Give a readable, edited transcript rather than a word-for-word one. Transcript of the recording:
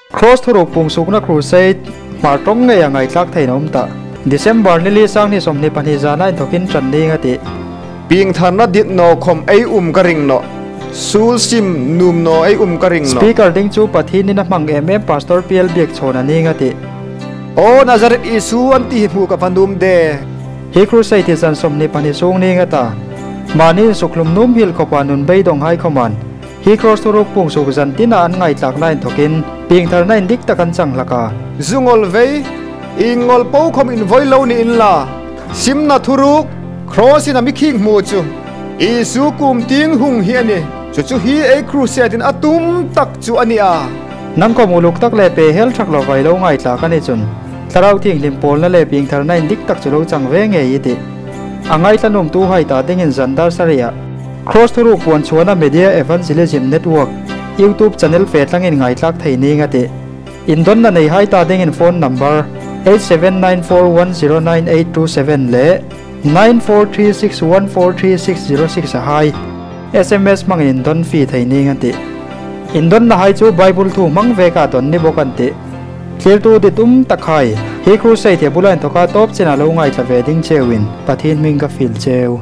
Cross thuruk pung sukna crusade hmar tawng ngei a ngaitlak theiin a awm ta. December ni li sang ni 22 zana inthawkin tan ding a ti. Pingtharna dit no khawm ei um ka ring no. Sul sim num no ei um ka ring no. Speaker ding chu Pathianin a hmang em em Pastor PL Biakchhawn a ning a ti. Aw Nazareth Isu an ti hi hmuh ka va num de. Hi crusade hi zan 22 chhung ning a ta. Mahni insukhlum num hil khawpa nun beidawng hai khawman hi cross thuruk pung suk zan tina an ngaitlakna inthawkin pingtharna in dik tak an chang hlak a. Zungol vei, ingol po khawm in vawi lo ni in la, simna thuruk, cross in a mikhing hmu chu Isu kum ting hung hi a ni. Chu chu hi ei crusade in a tum tak chu a ni a. Nang kawm uluk tak leh pe hel thak lo vai lo ngaitlak a ni chun thlarau thianghlim pawlna leh pingtharna in dik tak chu lo chang ve ngei i ti. A ngaithla num tu hai ta dingin zan dar sarih ah Cross thuruk puan chhuahna Media Evangelism Network YouTube channel fe tlangin ngaitlak thei ning a ti. Indawnna nei hai ta dingin phone number 8794109827 leh 9436143606 a hai SMS hmangin indawn fee thei ning a ti. Indawnna hai chu Bible thu hmang vek a dawn ni bawk an ti. Thiltu di tum tak hai, hi crusade he bula inthawka tawp chin a lo ngaithla ve ding cheuin Pathian hming ka feel cheu.